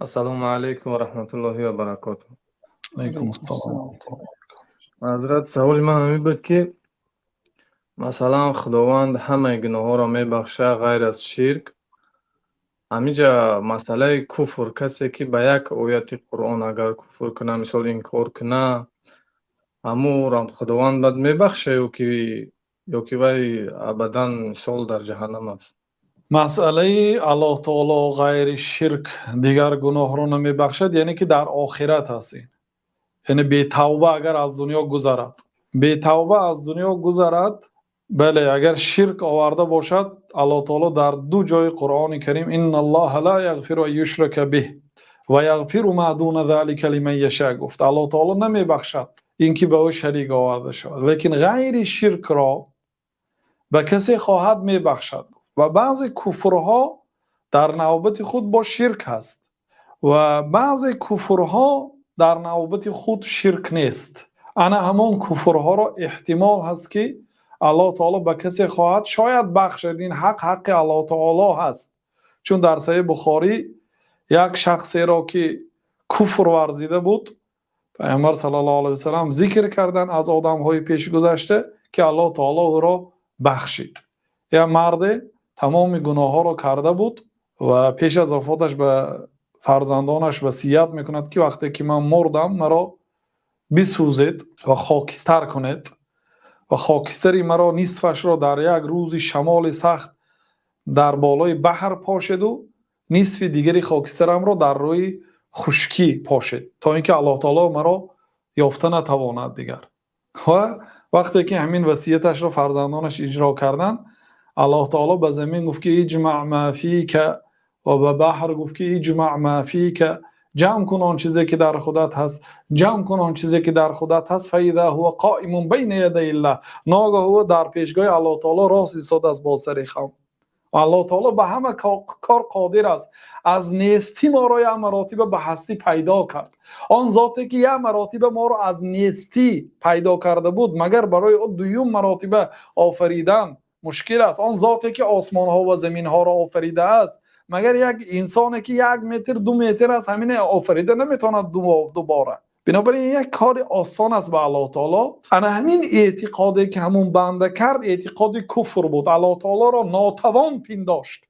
Ассалому алайкум ва раҳматуллоҳи ва баракотуҳ. Алайкум ассалом. Ҳазрат, саволи ман ҳамин буд, ки масалан, Худованд ҳамаи гуноҳҳоро мебахшад, ғайр аз ширк. Ҳаминҷа масъалаи куфр, касе ки ба як ояти Қуръон агар куфр кунад, мисол, инкор кунад, ҳамонро Худованд баъд мебахшад ё ки вай абадан, мисол, дар ҷаҳаннам аст? Масъалаи Аллоҳ таоло ғайри ширк дигар гуноҳро намебахшад, яъне ки дар охират аст ин, яъне бетавба агар аз дунё гузарад, бетавба аз дунё гузарад. Бале, агар ширк оварда бошад, Аллоҳ таоло дар ду ҷои Қуръони Карим: "إن الله لا يغفر أن يشرك به ويغفر ما دون ذلك لمن يشاء" гуфт. Аллоҳ таоло намебахшад ин ки ба ӯ шарик оварда шавад, лекин ғайри ширкро ба касе хоҳад, мебахшад. Ва баъзе куфрҳо дар навбати худ бо ширк ҳаст ва баъзе куфрҳо дар навбати худ ширк нест. Ана ҳамон куфрҳоро эҳтимол ҳаст, ки Аллоҳ таоло ба касе хоҳад, шояд бахшад. Ин ҳақ ҳаққи Аллоҳ таоло ҳаст, чун дар Саҳеҳи Бухорӣ як шахсеро, ки куфр варзида буд, Пайғамбар саллаллоҳу алайҳи васаллам зикр карданд аз одамҳои пешгузашта, ки Аллоҳ таоло ӯро бахшид. Як марде тамоми гуноҳҳоро карда буд ва пеш аз вафоташ ба фарзандонаш васият мекунад, ки вақте ки ман мурдам, маро бисӯзед ва хокистар кунед ва хокистари маро нисфашро дар як рӯзи шамоли сахт дар болои баҳр пошеду нисфи дигари хокистарамро дар рӯи хушкӣ пошед, то ин ки Аллоҳ таоло маро ёфта натавонад дигар. Ва вақте ки ҳамин васияташро фарзандонаш иҷро карданд, Аллоҳ таоло ба замин гуфт, ки اجمع ما فيك, ва ба баҳр гуфт, ки اجمع ما فيك, ҷамъ кун он чизе, ки дар худат ҳаст, ҷамъ кун он чизе, ки дар худат ҳаст. فإذا هو قائم بين يدي الله, ногаҳ ӯ дар пешгоҳи Аллоҳ таоло рост истодааст бо сари хам. Аллоҳ таоло ба ҳама кор қодир аст. Аз нестӣ моро як маротиба ба ҳастӣ пайдо кард. Он зоте, ки як маротиба моро аз нестӣ пайдо карда буд, магар барои ӯ дуюм маротиба офаридан мушкил аст? Он зоте, ки осмонҳо ва заминҳоро офаридааст, магар як инсоне, ки 1 метр, 2 метр аст, ҳамине офарида наметавонад дубора? Бинобар ин як кори осон аст ба Аллоҳ таоло. Ана ҳамин эътиқоде, ки ҳамун банда кард, эътиқоди куфр буд. Аллоҳ таолоро нотавон пиндошт,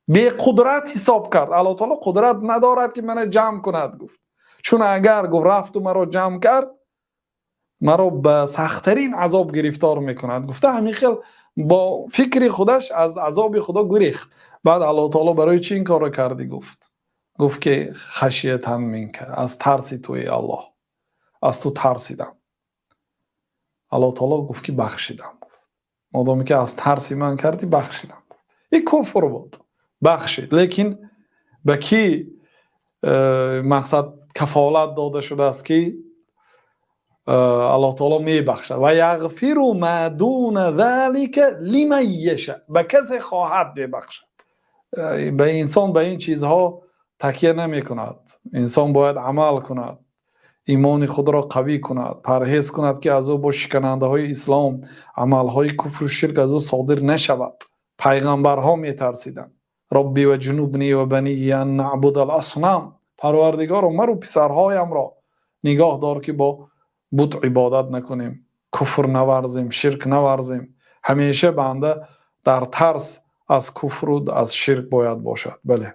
беқудрат ҳисоб кард. Аллоҳ таоло қудрат надорад, ки мана ҷамъ кунад, гуфт, чун агар, гуфт, рафту маро ҷамъ кард, маро ба сахттарин азоб гирифтор мекунад, гуфта, ҳамин хел бо фикри худаш аз азоби Худо гурехт. Баъд Аллоҳ таоло: "Барои чӣ ин корро кардӣ?" гуфт. Гуфт, ки خشية منك, аз тарси туи, Аллоҳ, аз ту тарсидам. Аллоҳ таоло гуфт, ки бахшидам, модоме ки аз тарси ман кардӣ, бахшидам. Ин куфр буд, бахшид. Лекин ба кӣ мақсад кафолат дода шудааст, ки Аллоҳ таоло мебахшад? ويغفر ما دون ذلك لمن يشاء, ба касе хоҳад, мебахшад. Ба инсон ба ин чизҳо такя намекунад. Инсон бояд амал кунад, имони худро қавӣ кунад, парҳез кунад, ки аз ӯ бо шиканандаҳои ислом, амалҳои куфру ширк аз ӯ содир нашавад. Пайғамбарҳо метарсиданд: رب واجنبني وبني أن نعبد الأصنام, Парвардигоро, маро, писарҳоямро нигоҳ дор, ки бо бут ибодат накунем, куфр наварзем, ширк наварзем. Ҳамеша банда дар тарс аз куфру аз ширк бояд бошад. Бале.